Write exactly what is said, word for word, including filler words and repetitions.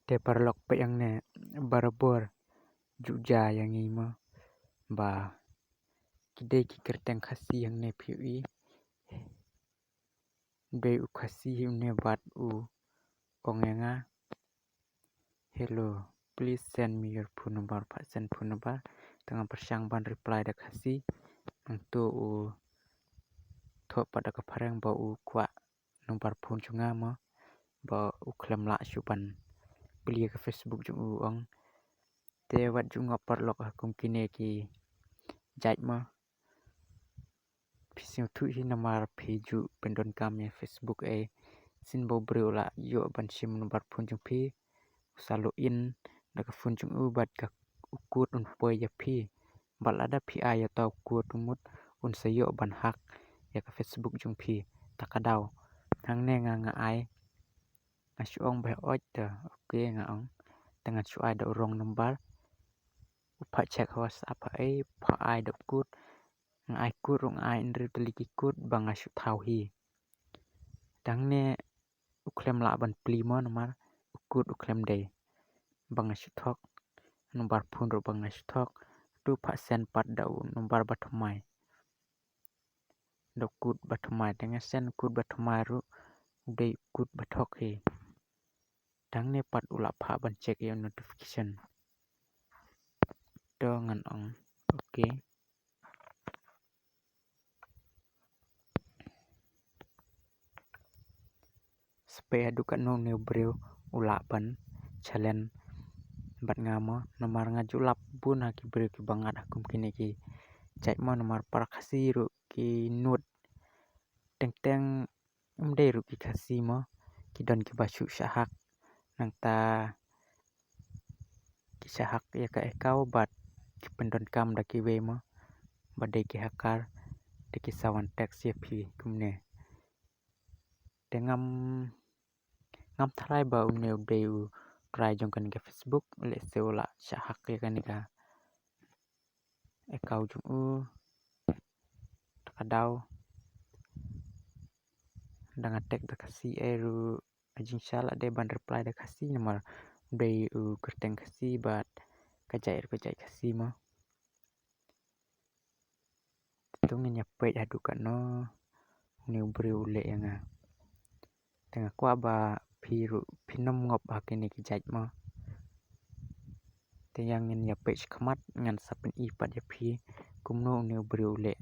Te paralok, peit hangne, barabor ju jia ïa ngi mo, ba ki dei ki kyrteng Khasi hangne phi ïohi. Dei u Khasi hi une bad u ong ïa nga, "Hello, please send me your phone number," pat send phone number. Te nga pyrshang ban reply da Khasi. Nangta u thoh pat da ka phareng ba u kwah number phone jong nga mo, ba u khlem lah shuh ban plie ka Facebook jong u, ong. Te wat ju ngop paralok ha kum kine ki jait mo. Phi sngewthuh hi namar phi ju pyndonkam ïa Facebook ei. Shisien ba u briew u la ïoh ban shim number phone jong phi, u sa login da ka phone jong u bad ka, u code un poi ïa phi. Bad lada phi ai ïa uta u code, u mut un sa ïoh ban hack ïa ka Facebook jong phi. Ta ka daw hangne nga, nga ai, nga shu ong ba hooid, te okay nga ong. Te nga shu ai da u wrong number. U pat check ha WhatsApp ha ei, u pat ai da u code. Nga ai code ruh, nga ai hynriew tylli ki code ba nga shu thaw hi. Te hangne u khlem lah ban plie mo namar u code u khlem dei ba nga shu thok. Number phone ruh ba nga shu thok. Te u pat send pat da u number ba thymmai, da u code ba thymmai. Te nga send u code ba thymmai ruh u dei u code ba thok hi. Te hangne pat u la phah ban check ïa u notification. To ngan ong okay. Sa peit haduh katno une u briew u lah ban challenge bad nga mo, namar nga ju lap bun ha ki briew kiba ngat ha kum kine ki jait mo, namar para Khasi ruh ki nud. Teng teng ym dei ruh ki Khasi mo, ki don kiba shu shah hack. Nangta ki shah hack ïa ka account bad ki pyndonkam da kiwei mo, ba dei ki hacker, te ki sa wan text ïa phi kumne. Te ngam, ngam tharai ba une u dei u trai jong kane ka Facebook, lehse u la shah hack ïa kane ka account jong u. Ta ka daw, da nga text da Khasi ei ruh, a jingshisha la dei ban reply da Khasi namar u dei u kyrteng Khasi bad ka jait ruh ka jait Khasi mo. To ngin ïa peit haduh katno une u briew u leh ïa nga. Te nga kwah ba phi ruh phin ym ngop ha kine ki jait mo. Te ïa ngin ïa peit shakhmat, ngan sa pyni pat ïa phi kumno une u briew u leh.